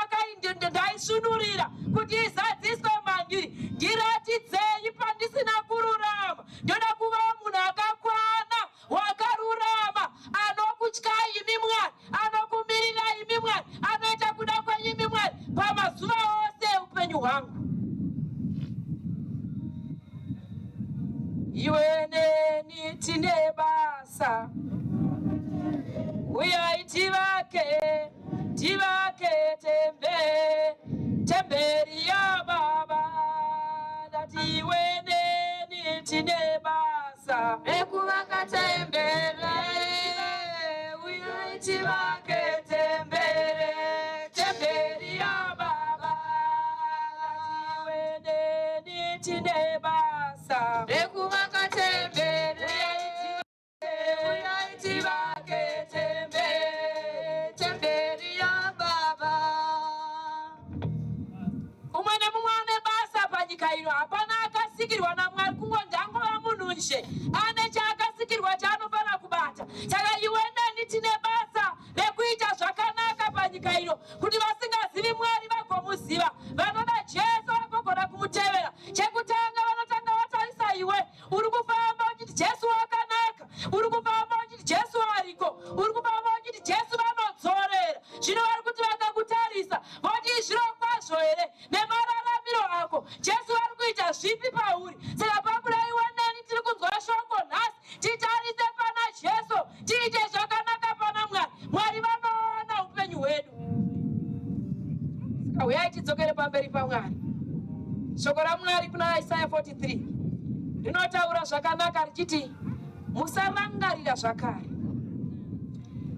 ndaisvinurira kuti izadziswe mandiri. Ndiratidzei pandisina kururama. Ndoda kuva munhu akakwana, wakarurama, anokutyai imi Mwari, anokumirira imi Mwari, anoita kuda kwenyu imi Mwari pamazuva ose eupenyu hwangu. Iwe neni tine basa, uyai tivake, tivake tembe temberi yababa. Ndati iwe neni tine basa rekuvaka tembere, uyai tivake tembere, temberi yababa. Iwe neni tine basa rekuvaka tembere, uyai tivake tembere, temberi yababa. Umwe nemumwe ane basa panyika ino. Hapana akasikirwa naMwari kungonzi angova munhu nje. Ane chaakasikirwa chaanofanira kubata. Saka iwe neni tine basa rekuita zvakanaka panyika ino, kuti vasingazivi Mwari vagomuziva, vanoda Jesu vagogona kumutevera. Chekutanga vanotanga vatarisa iwe. Uri kufamba uchiti Jesu wakanaka, uri kufamba uchiti Jesu ariko, uri kufamba uchiti Jesu vanodzorera. Zvino vari kuti vakakutarisa voti zviro kwazvo here nemararamiro ako? Jesu vari kuita zvipi pauri? Saka. Shoko raMwari kuna Isaya 43 rinotaura zvakanaka richiti musarangarira zvakare,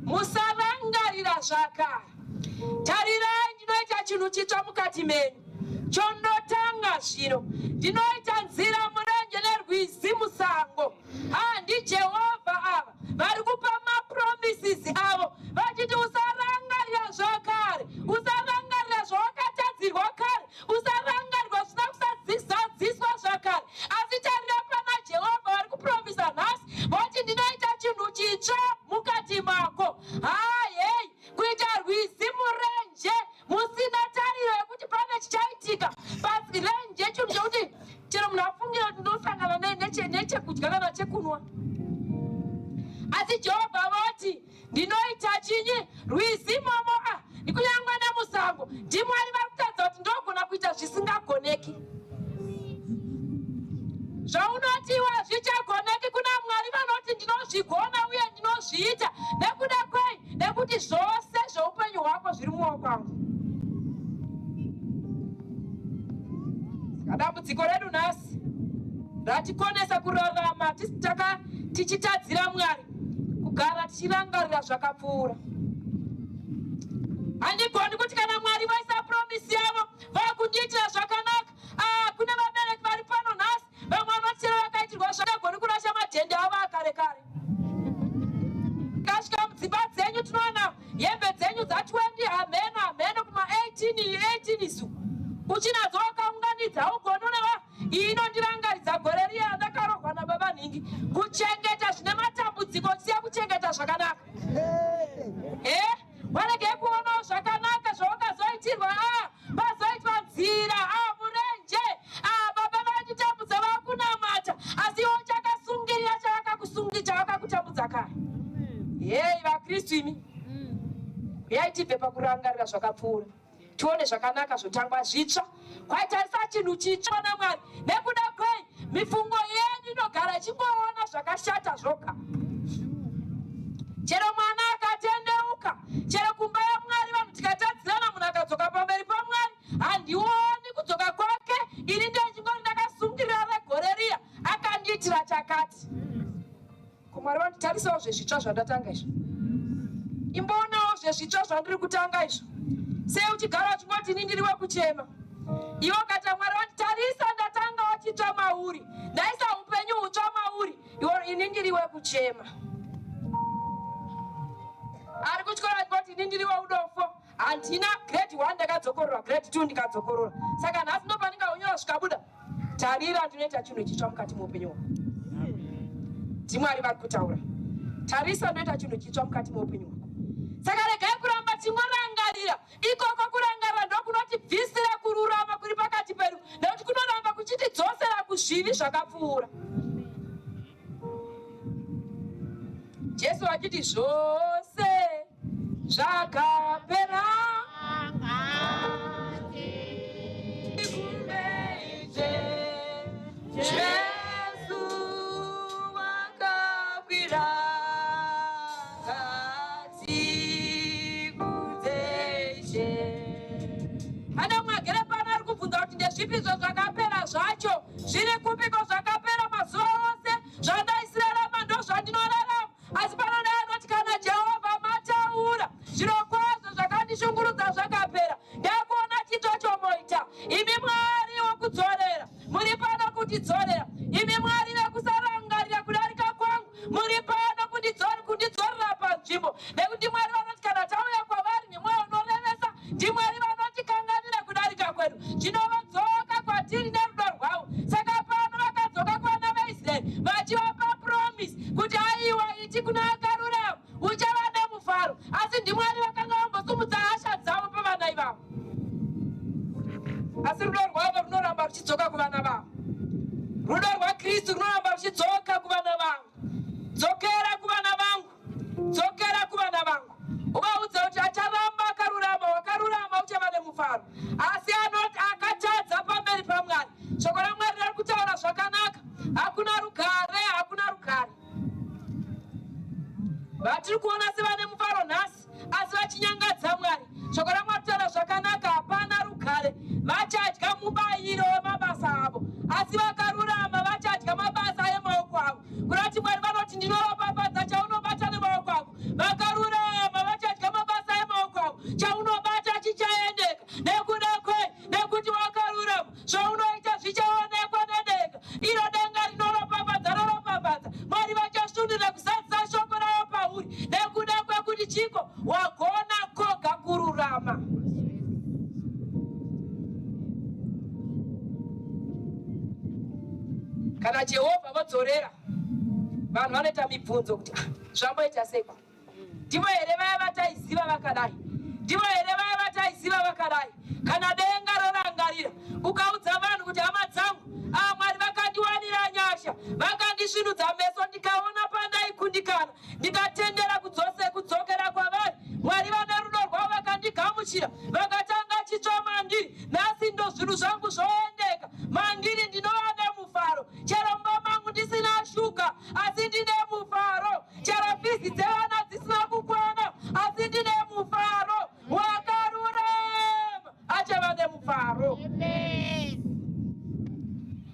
musarangarira zvakare. Tarirai, ndinoita chinhu chitsva mukati menyu, chondotanga zvino. Ndinoita nzira murenje nerwizi musango. Ha, ndiJehovha ava vari kupa mapromises avo vachiti usarangarira zvakare, usarangarira zvawakatadzirwa kare, usarangarirwa zvisina kusazadziswa zvakare. Asi tarira pana Jehovha vari kupromisa nhasi voti ndinoita chinhu chitsva mukati mako. Ha, hei, kuita rwizi murenje musina tariro yekuti pane chichaitika. Pasi renje chinhu chekuti chero munhu afungira kuti ndosangana nechekudya kana chekunwa, asi Jehovha voti ndinoita chinyi rwizi momo a kunyange nemusango. NdiMwari vari kutaridza kuti ndogona kuita zvisingagoneki. Zvaunotiwa zvichagoneki, kuna Mwari vanoti ndinozvigona uye ndinozviita. Nekuda kwei? Nekuti zvose zveupenyu hwako zviri mumaoko angu. Saka dambudziko redu nhasi ratikonesa kurarama tichitadzira Mwari, kugara tichirangarira zvakapfuura. Handigoni kuti kana Mwari vaisa promise yavo vakundiitira zvakanaka. Ah, kune vabereki vari pano nhasi, vamwe vanoti chero vakaitirwa zvakagoni kurasha madhende avo akare kare. Kasvika mudzimba dzenyu, tinoona hembe dzenyu dza20 hameno hameno kuma18 18 isu uchinadzo wakaunganidza, haugoni uneva iyi inondirangaridza gore riya randakarohwa nababa nhingi. Kuchengeta zvine matambudziko, chisiya kuchengeta zvakanaka. Eh, waregei kuonawo zvakanaka zvawakazoitirwa. A pazoitwa nzira a murenje, a baba vaititambudza vakunamata, asi iwo chakasungirira chavakakutambudza kare. Hei vaKristu imi, uyai tibve pakurangarira zvakapfuura, tione zvakanaka zvotangwa zvitsva. Kwaitarisa chinhu chitsva naMwari. Nekuda kwei? Mifungo yedu inogara ichingoona zvakashata zvoga. Chero mwana akatendeuka, chero kumba yaMwari vanhu tikatadzirana, munhu akadzoka pamberi paMwari, handioni kudzoka kwake. Ini ndechingori ndakasungirira regore riya akandiitira chakati. Ko Mwari vanditarisawo zvezvitsva zvandatanga izvo, imboonawo zvezvitsva zvandiri kutanga izvo. Sei uchigara uchingoti ini ndiri wekuchema? Iwe ukati Mwari vanditarisa, ndatangawo chitsva mauri, ndaisa upenyu hutsva mauri, iwe ini ndiri wekuchema. Ari kutyora achingoti ini ndiri weudofo, handina grade 1 ndakadzokorora, grade 2 ndikadzokorora, saka nhasi ndopandingaunyora zvikabuda. Tarira, ndinoita chinhu chitsva mukati meupenyu hwako. NdiMwari vari kutaura. Tarisa, ndoita chinhu chitsva mukati meupenyu hwako. Saka regai kuramba tingorangarira ikoko. Kurangarira ndokunotibvisira kururama kuri pakati pedu, nekuti kunoramba kuchitidzosera kuzvivi zvakapfuura. Jesu achiti zvose zvakapera. Jesu wakakwira ngatikudze Ishe. Pane mumwe agere pano ari kubvunza kuti ndezvipi izvo zvakapera zvacho? Zviri kupiko zvakapera? Mazuva ose zvandaisirarama ndo zvandinorarama. Asi pano dai anoti kana Jehovha mataura, zviro kwazvo zvakandishungurudza zvakapera, ndakuona chitsva chomoita. Imi Mwari wokudzorera, muri pano kutidzorera. Imi Mwari vekusarangarira kudarika kwangu, muri pano kundidzorera panzvimbo, nekuti Mwari vanoti kana tauya kwavari nemwoyo unorevesa, ndiMwari vanotikanganira kudarika kwedu. Zvinovadzoka kwatiri nerudo rwavo. Saka pano vakadzoka kuvana vaIsraeri vachivapa promise kuti aiwa, iti kuna akarurama uchava nemufaro. Asi ndiMwari vakanga vambosumudza hasha dzavo pavana ivavo, asi rudo rwavo runoramba ruchidzoka kuvana vavo. Rudo rwaKristu runoramba ruchidzoka kuvana vavo. Dzokera kuvana vangu, dzokera kuvana vangu, uvaudza kuti acharamba akarurama, wakarurama uchava nemufaro, asi anoti akatadza pamberi paMwari. Shoko raMwari rari kutaura zvakanaka, hakuna rugare, hakuna rugare. Vatiri kuona sevane mufaro nhasi, asi vachinyangadza Mwari. Shoko raMwari kutaura zvakanaka, hapana rugare, vachadya mubayiro wemabasa. Kana Jehovha vodzorera, vanhu vanoita mibvunzo kuti ah, zvamboita seiko? Ndivo here vaya vataiziva vakadai? Ndivo here vaya vataiziva vakadai? Kana denga rorangarira, ukaudza vanhu kuti hama dzangu, ah, Mwari vakandiwanira nyasha, vakandisvinudza meso ndikaona pandaikundikana, ndikatendera kudzose kudzokera kwavari. Mwari vane rudo rwavo vakandigamuchira, vakatanga chitsva mandiri. Nhasi ndo zvinhu zvangu zvoendeka mandiri, ndinova nemufaro. Chero mumba mangu ndisina shuga, asi ndine mufaro. Chero fizi dzevana dzisina kukwana, asi ndine mufaro. Wakarurama achava nemufaro.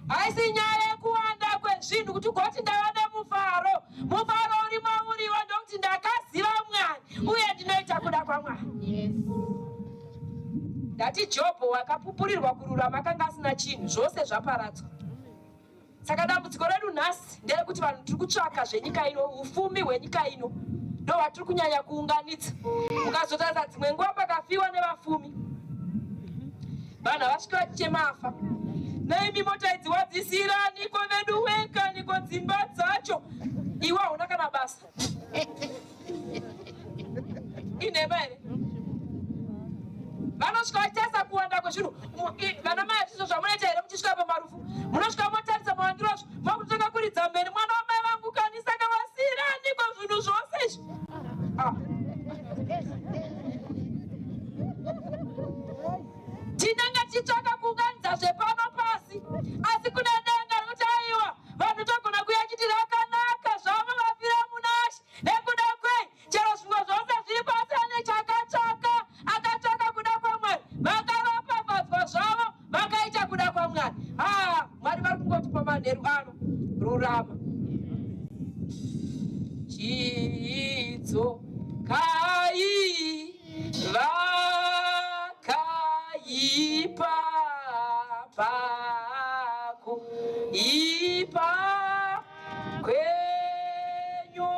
Haisi nyaya yekuwanda kwezvinhu kuti ugoti ndava nemufaro. Mufaro uri mauriwo ndokuti ndakaziva Mwari uye ndinoita kuda kwaMwari. Ndati Jobho wakapupurirwa kururama akanga asina chinhu, zvose zvaparadzwa. Saka dambudziko redu nhasi nderekuti vanhu tiri kutsvaka zvenyika ino, ufumi hwenyika ino ndo hwatiri kunyanya kuunganidza. Mukazotarisa dzimwe nguva pakafiwa nevafumi, vanhu havasviki vachichema afa. Naimi mota idzi wadzisiiraniko vedu wekaniko dzimba dzacho, iwe hauna kana basa. Inhema here? Vanosvika vachitarisa kuwanda kwezvinhu. Vana mai hazvizvo zvamunoita here muchisvika pamarufu? Munosvika motarisa mawandiro azvo, makutotanga kuridza mheni, mwana wamai vangu kani, saka vasiiraniko zvinhu zvose izvi? Ah. Tinenge tichitsvaka kuunganidza zvepano pasi, asi kune denga rekuti aiwa, vanhu togona kuya chiti rakanaka zvavo vafira munashe. Nekuda kwei? Chero zvimwe zvose zviri pasi ane chakatsvaka, akatsvaka kuda kwaMwari, vakaropafadzwa zvavo, vakaita kuda kwaMwari. Ah, Mwari vari kungotipa manheru ano, rurama. Chidzo kai vakaipa pakuipa kwenyu.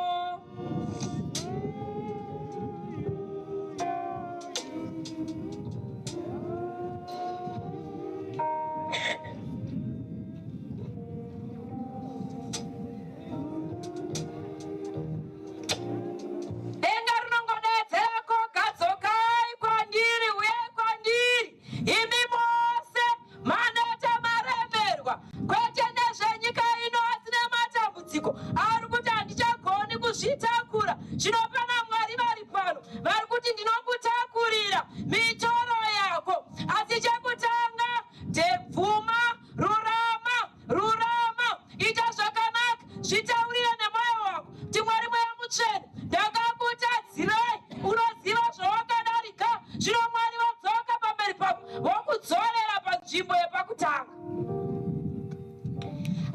Denga rinongodeedzera koga, dzokai kwandiri, uyai kwandiri, imi mose maneta maremerwa, kwete nezvenyika ino asi nematambudziko ari kuti handichagoni kuzvitakura. Zvino pana Mwari vari pano vari kuti ndinokutakurira mitoro yako, asi chekutanga ndebvuma rurama Rurama, ita zvakanaka, zvitaurire nemwoyo wako kuti Mwari Mweya Mutsvene, ndakakutadzirai, unoziva zvawakadarika. Zvino Mwari vadzoka pamberi pako, vokudzorera panzvimbo yepakutanga.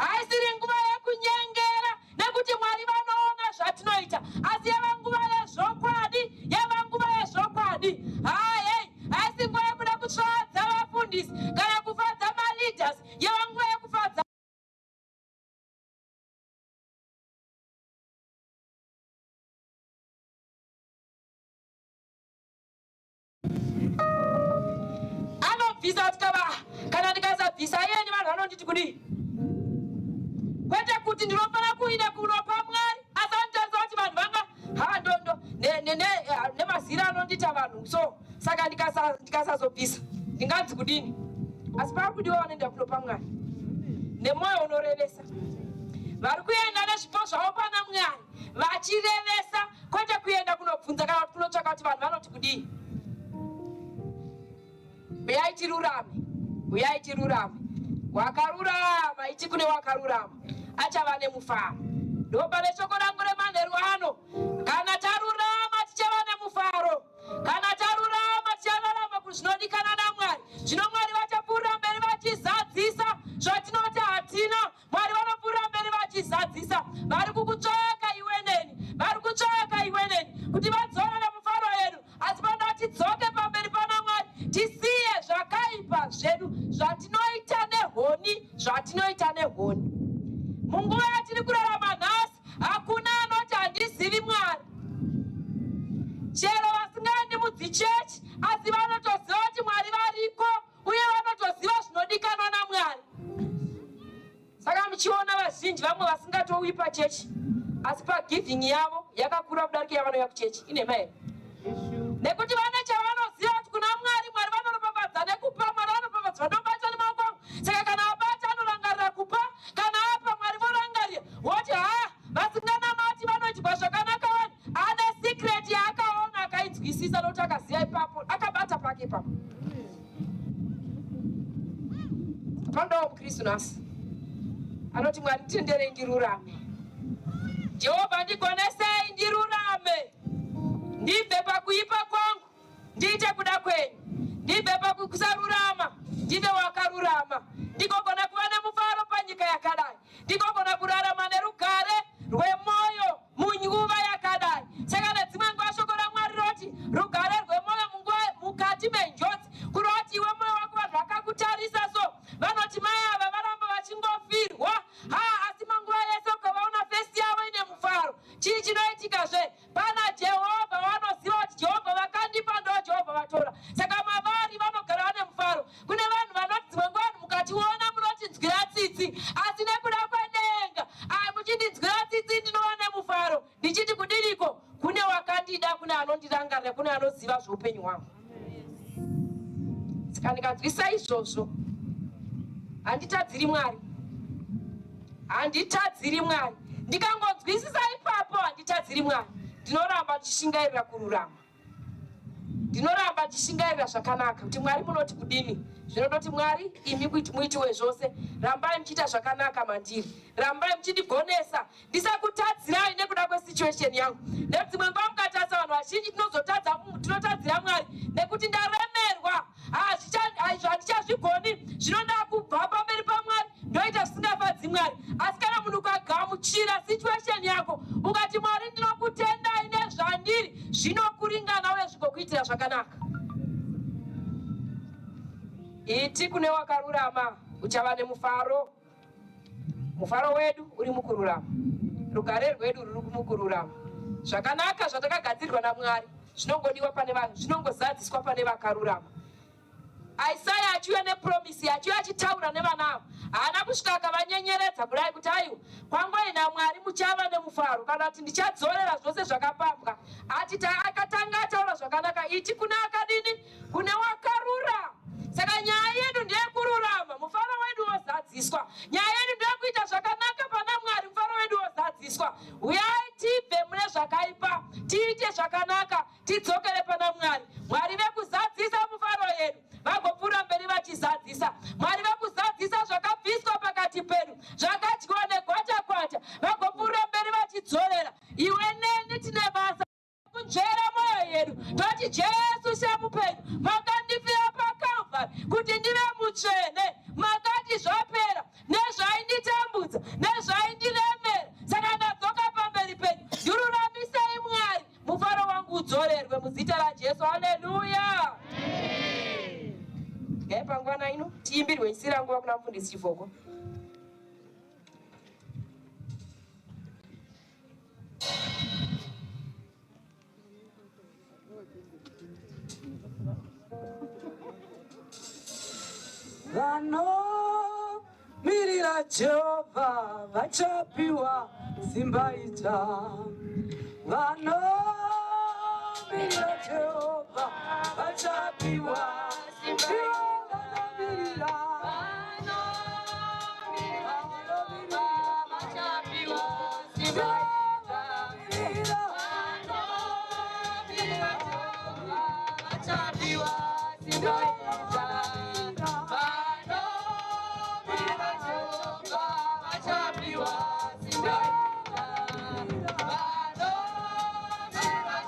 Haisiri nguva yekunyengera nekuti Mwari vanoona zvatinoita, asi yava nguva yezvokwadi, yava nguva yezvokwadi. Hayi, haisi nguva yekuda kutsvadza vafundisi kana kufadza maleaders, yava nguva yekufadza anobvisa kuti kava kana ndikasabvisa iyeni vanhu vanonditi kudii kwete kuti ndinofanira kuinda kunopa mwari asi anotarisa kuti vanhu vanga ha ndondo nemazira anondiita vanhu so saka ndikasazobvisa ndinganzi kudini asi pakudiwa vanoenda kunopa mwari nemwoyo unorevesa vari kuenda nezvipo zvavo pana mwari vachirevesa kwete kuenda kunobvunza kana kuti kunotsvaka kuti vanhu vanoti kudii uyai tirurame uyai tirurame wakarurama iti kune wakarurama achava nemufaro ndopane shoko rangu remanheru ano kana tarurama tichava nemufaro Kana tarurama tichararama kuzvinodikana naMwari. Zvino Mwari vachapfuurira mberi vachizadzisa zvatinoti hatina. Mwari vanopfuurira mberi vachizadzisa. Vari kukutsvaka iwe neni, vari kutsvaka iwe neni kuti vadzorere mufaro yedu. Asi panoda tidzoke pamberi pana Mwari, tisiye zvakaipa zvedu zvatinoita nehoni, zvatinoita nehoni. Munguva yatiri kurarama nhasi, Hakuna anoti handizivi Mwari. Chero vasingaendi mudzichechi asi vanotoziva kuti Mwari variko uye vanotoziva zvinodikanwa naMwari. Saka muchechi muchiona vazhinji vamwe vasingatouyi pachechi, asi pagiving yavo yakakura kudarika yavanouya kuchechi. Inhema here? Nekuti vane chavanoziva kuti kuna Mwari, Mwari vanoropafadza nekupa, Mwari vanoropafadza vanobata nemaoko angu. Saka kana abata anorangarira kupa, kana apa Mwari vorangarira, woti ha, vasinganamati vanoitirwa zvakanaka. Wani ane secret yaakaona akainzwisisa, nokuti akaziva ipapo, akabata pake ipapo. Panodawo muKristu nhasi anoti, "Mwari, nditenderei ndirurame. Jehovha, ndigonesei ndirurame, ndibve pakuipa kwangu, ndiite kuda kwenyu. Ndibve pakusarurama, ndive wakarurama, ndigogona kuva nemufaro panyika yakadai, ndigogona kurarama nerugare rwemwoyo munguva yakadai." Saka nedzimwe nguva shoko raMwari roti rugare rwemwoyo munguva mukati menjodzi, kureva kuti iwe mwoyo wako, vanhu vakakutarisa so vanoti mai ava varamba vachingofirwa ha, asi manguva yese ukavaona face yavo ine mufaro. Chii chinoitikazve? Pana Jehovha, vanoziva kuti Jehovha vakandipa, ndo Jehovha vatora. Saka mavari vanogara vane mufaro. Kune vanhu vanoti dzimwe nguva vanhu mukationa munotinzwira tsitsi, asi nekuda kwedenga ai muchindinzwira tsitsi, ndinova nemufaro ndichiti kudiniko, kune wakandida, kune anondirangarira, kune anoziva zveupenyu hwangu. Saka ndikanzwisa izvozvo, handitadziri Mwari, handitadziri Mwari. Ndikangonzwisisa ipapo, handitadziri Mwari, ndinoramba ndichishingairira kururama, ndinoramba ndichishingairira zvakanaka, kuti Mwari munoti kudini. Zvinototi Mwari imi kuti muitiwe zvose, rambai muchiita zvakanaka mandiri, rambai muchindigonesa ndisakutadzirai nekuda kwesituation yangu. Nedzimwe nguva mukatarisa vanhu vazhinji tinozotadza, tinotadzira Mwari nekuti ndaremerwa, handichazvigoni, zvino ndakubva pamberi paMwari, ndoita zvisingafadzi Mwari. Asi kana munhu ukagamuchira situation yako, ukati, "Mwari, ndinokutendai nezvandiri," zvinokuringana uye zvigokuitira zvakanaka. Iti kune wakarurama, uchava nemufaro. Mufaro wedu uri mukururama, rugare rwedu ruri mukururama. Zvakanaka zvatakagadzirirwa naMwari zvinongodiwa pane vanhu, zvinongozadziswa pane vakarurama. Isaya achiuya nepromise, achiuya achitaura nevana ava, haana kusvika akavanyenyeredza kudai kuti, "Aiwa, kwangoina Mwari muchava nemufaro," kana kuti, "Ndichadzorera zvose zvakapambwa." Ati akatanga ataura zvakanaka, iti kune akadini? Kune wakarurama. Saka nyaya yedu ndeyekururama, mufaro wedu wozadziswa. Nyaya yedu ndeyekuita zvakanaka pana Mwari, mufaro wedu wozadziswa. Uyai tibve mune zvakaipa, tiite zvakanaka, tidzokere pana Mwari. Mwari vekuzadzisa mufaro yedu vagopfuura mberi vachizadzisa. Mwari vekuzadzisa zvakabviswa pakati pedu, zvakadyiwa negwatakwata, vagopfuura mberi vachidzorera. Iwe neni tine basa kunzvera mwoyo yedu, toti, "Jesu semupenyu, makandifira paKalvari kuti ndive mutsvene. Makati zvapera nezvainditambudza nezvaindiremera, saka ndadzoka pamberi penyu. Ndiruramisei Mwari, mufaro wangu udzorerwe muzita raJesu." Haleluya! Ngai pangwana ino tiimbirwe isira nguva kuna mufundisi Chivhoko. Vanomirira Jehovha vachapiwa simba idzva. Vanomirira Jehovha vachapiwa simba. Vanomirira, vanomirira vachapiwa simba idzva. Vanomirira Jehovha vachapiwa simba idzva. Vanomirira Jehovha vachapiwa simba idzva. Vanomirira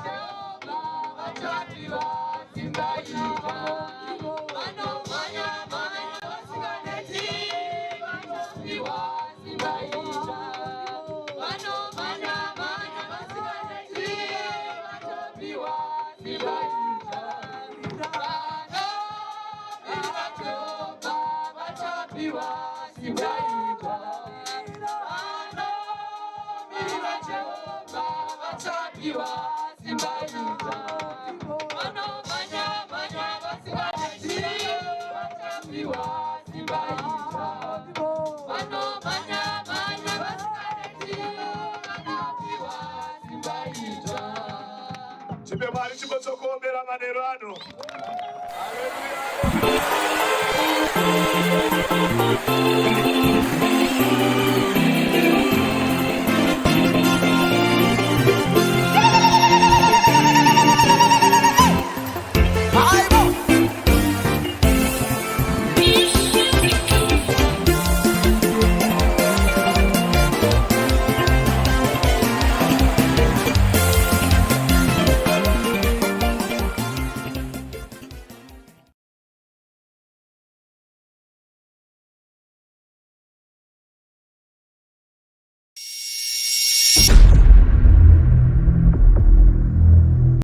Jehovha vachapiwa simba idzva. Vanomhanya mhanya vasinganeti vachapiwa simba idzva. Vanomhanya mhanya vasinganeti vachapiwa simba idzva. Vanomirira Jehovha vachapiwa simba idzva. Vanomirira Jehovha vachapiwa simba idzva. Vanomhanya mhanya vasinganeti vachapiwa simba idzva. Vanomhanya. Tipe Mwari chipo chokuombera manheru ano. Haleluya.